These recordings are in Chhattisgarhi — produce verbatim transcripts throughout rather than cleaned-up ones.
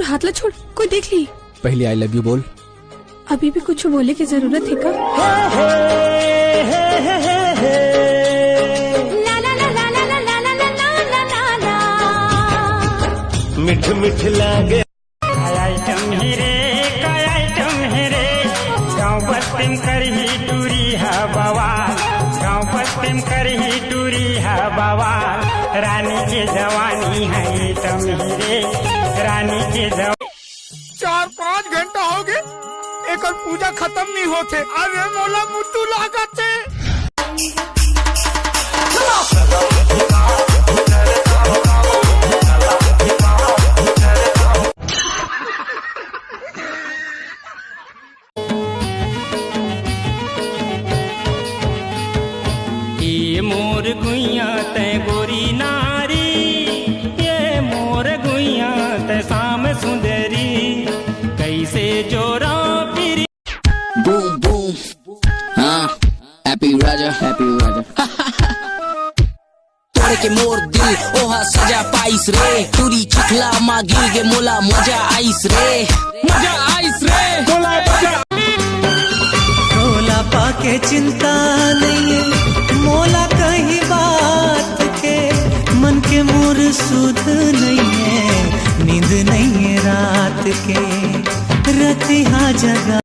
हाथ ला छोड़, कोई देख ली। पहले आई लव यू बोल। अभी भी कुछ बोले की जरूरत है का? मिठ मिठ लागे। काय आयटम हे रे, काय आयटम हे रे, गाँव बस्ती म करही टूरी हा बवाल, गाँव बस्ती म करही टूरी हा बवाल, रानी के जवानी है आयटम हे रे, रानी के जवानी। चार पाँच घंटा हो गए, एकर पूजा खत्म नहीं होथे। अरे मोला मुत्तू लागत हे। ये मोर गुइया तै गोरी नारी, ये मोर गुइया तै साम सुंदरी, कैसे जोरा फिर। Boom boom, हाँ, Happy Raja, Happy Raja. तोड़ के मोर दिल, ओहा सजा पाइस रे। टूरी चिखला मा गिर गे, मोला मजा आइस रे। मजा आइस रे, मोला मजा। तोला पाके चिंता नइये, मोला कहीं बात के। मन के मोर सुध नइये, नींद नइये रात के। रतिहा जगा।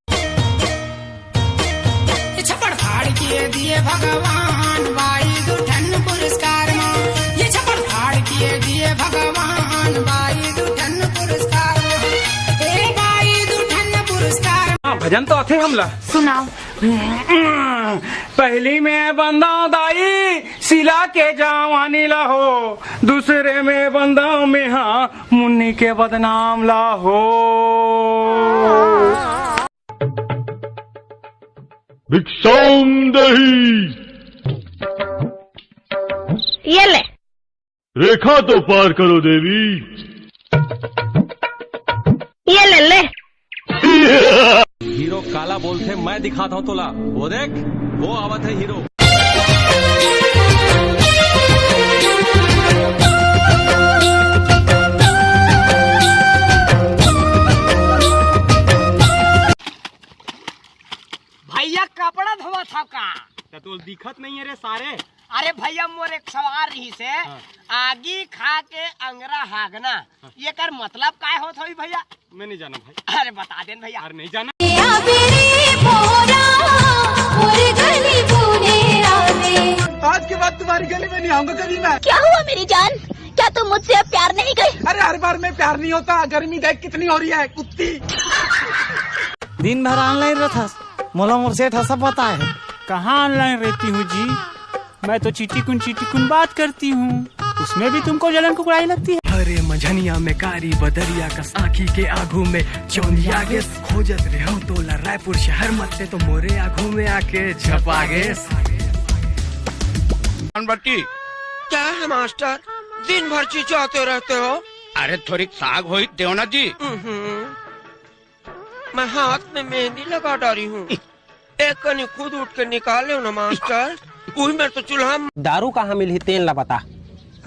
ये छप्पड़ फाड़ के दिए भगवान बाई दू ठन पुरस्कार मा। ये छप्पड़ फाड़ के दिए भगवान बाई दू ठन पुरस्कार मा। ए बाई दू ठन पुरस्कार। हाँ, भजन तो आथे हमला। सुनाओ। पहली में बंदा दाई सिला के जवानी ला हो, दूसरे में बंदा में हाँ मुन्नी के बदनाम ला हो। भिक्षाम देहि। ये ले। रेखा तो पार करो देवी। ये ले ले। हीरो काला बोलथे, मैं दिखाता हूँ तोला। वो देख, वो आवत है हीरो। भैया, कपड़ा धोवत हव का? त तोल दिखत नहीं है रे सारे। अरे भैया, मोर एक सवाल रहिस हे, हाँ। आगी खा के अंगरा हागना, हाँ। एकर मतलब काय होत होही भैया? मैं नहीं जाना भाई। अरे बता देन भैया। अरे नहीं जाना। या बेरी बोरा, मोर गली बूने आवे। आज के बाद तुम्हारी गली में नहीं आऊंगा कभी मैं। क्या हुआ मेरी जान, क्या तुम मुझसे अब प्यार नहीं करें? अरे हर बार में प्यार नहीं होता, गर्मी देख कितनी हो रही है कुत्ती। दिन भर online रहथस, मोला मोर सेठ ह सब पता है। कहाँ online रहती हूँ जी, मैं तो चीटी कुन चीटी कुन बात करती हूँ, उसमें भी तुमको जलन कुकड़ाई लगती है। हरे मझनिया में कारी बदरिया कस आँखी के आगू में चौंधिया गे। खोजत रेहूं तोला रायपुर शहर म, तैं तो मोरे आगू में आके झपा गेस। बट्टी। क्या है मास्टर, दिन भर चिचियाते रहते हो? अरे थोड़ी साग होई देव ना जी। हम्म। मैं हाथ में मेहंदी लगा डाली हूँ। एक कनी खुद उठ के निकाल लो ना मास्टर। उही मेर तो चूल्हा म- दारू कहाँ मिलही तेन ला बता।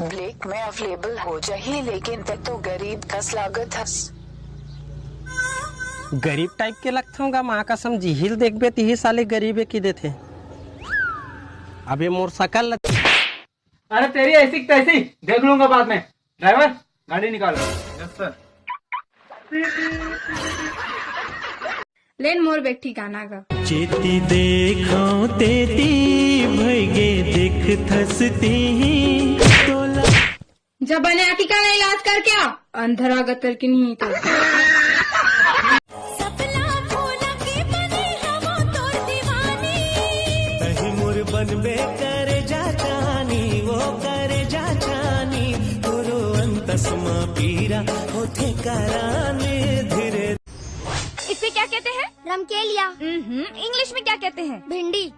Black में available हो जाही, लेकिन तैं तो गरीब कस लागत हस। गरीब type के लगथों गा, माँ कसम जिही ल देखबे तिही साले गरीबे की देथे। अबे मोर सकल ल- अरे तेरी ऐसी की तैसी, देख लूंगा बाद में। Driver, गाड़ी निकालो। Yes sir। लेन मोर बेटी गाना गा। जेती देखो तेती भइगे दिखथस तिही तोला। जब बने आँखी का इलाज करके आ, अंधरा गतर की नहीं तो। सपना फूल के बने हवो तोर दीवानी। तही मोर बनबे करे जा जानी, वो करे जा जानी, तोरो अंतस म पीरा होथे करानी धीरे। इसे क्या कहते हैं? रमकेलिया। हम्म, इंग्लिश में क्या कहते हैं? भिंडी।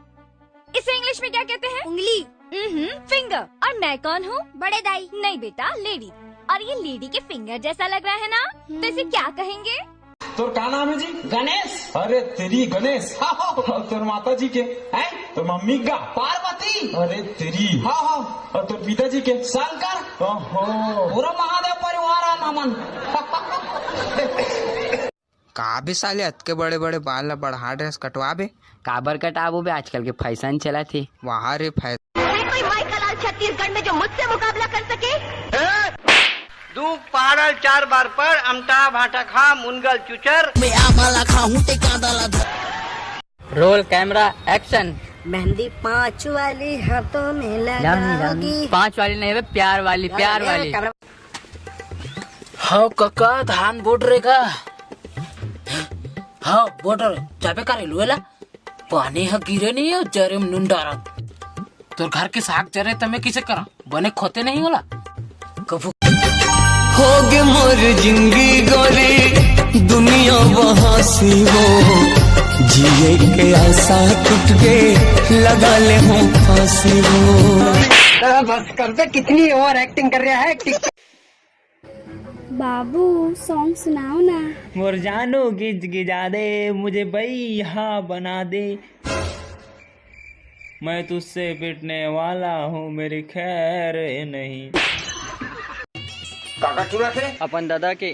इसे इंग्लिश में क्या कहते हैं? उंगली। हम्म, फिंगर। और मैं कौन हूँ? बड़े दाई। नहीं बेटा, लेडी। और ये लेडी के फिंगर जैसा लग रहा है ना, तो इसे हम्म। क्या कहेंगे? तोर का नाम है जी? गणेश। अरे तेरी गणेश। और तोर माता जी के? हैं? तोर मम्मी का? पार्वती। अरे तेरी। हाँ, हाँ। और तोर पिताजी के? शंकर। ओहो। पूरा महादेव परिवार है नमन। का बे साले, अतके बड़े बड़े बाल ला बढ़ा डरेस, कटवा बे। काबर कटाबो बे, आजकल के फैशन चलत हे। वाह रे फैशन। है कोई माई का लाल छत्तीसगढ़ में जो मुझसे मुकाबला कर सके? दू पाड़ल चार बार पड़, अमटा भाटा खा, मुनगल चुचर। मैं आमाला खाहूं ते कांदाला धर। Roll camera, action. मेहंदी पाँच वाली हाथों में लगाओगी। पाँच वाली नहीं बे, प्यार वाली, प्यार वाली। हव कका, धान बोट रे का? हव बोट रे। जाबे का रे लुएला? पानी ह गिरे नहीं हो, जरे में नून डारत। तोर घर के साग जरे त मैं किसे करा? बने खोते नहीं होला। कभू होगे मोर जिंदगी गोरी, दुनिया वहाँ से वो, जिए के आशा टूट गे, लगा ले हूँ फांसी वो। बस कर बे, कितनी ओवर एक्टिंग कर रहा है। बाबू, सॉन्ग सुनाओ ना। मोर जानू गिज गिजा दे, मुझे बैहा बना दे। मैं तुझसे पिटने वाला हूँ, मेरी खैर नहीं। काका चुरा थे? अपन दादा के।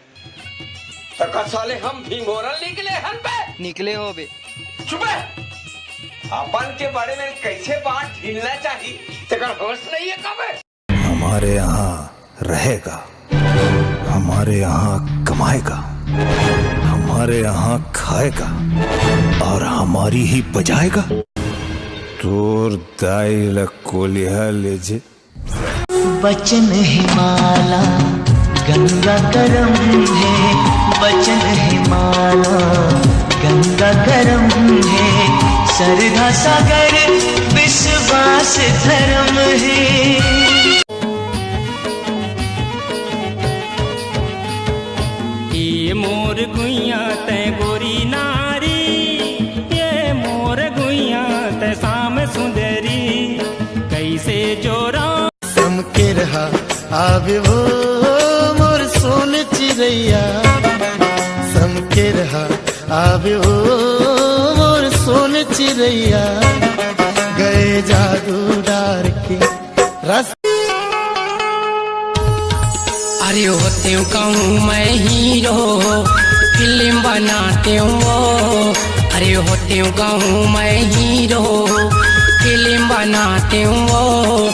तका साले हम भी मोरल निकले हन बे। निकले हो बे। चुप है। अपन के बारे में कैसे बात ढीलना चाहिए, तेकर होश नहीं है का बे? हमारे यहाँ रहेगा, हमारे यहाँ कमाएगा, हमारे यहाँ खाएगा और हमारी ही बजाएगा। तोर दाई ल कोलिहा ले जे। बचन हे माला गंगा करम हे, बचन हे माला गंगा करम हे, सरधा सागर विश्वास धरम हे। ये मोर गुइया तै गोरी नारी, ये मोर गुइया तै साम सुंदरी, कैसे जोरा। समकेरहा आवे वो मोर सोन चिरैया, समकेरहा आवे वो मोर सोन चिरैया, गए जादू डार के रस। अरे होते कहूँ मैं हीरो, फिल्म बनाते हूँ वो। अरे होते कहूँ मैं हीरो, फिल्म बनाते हूँ वो।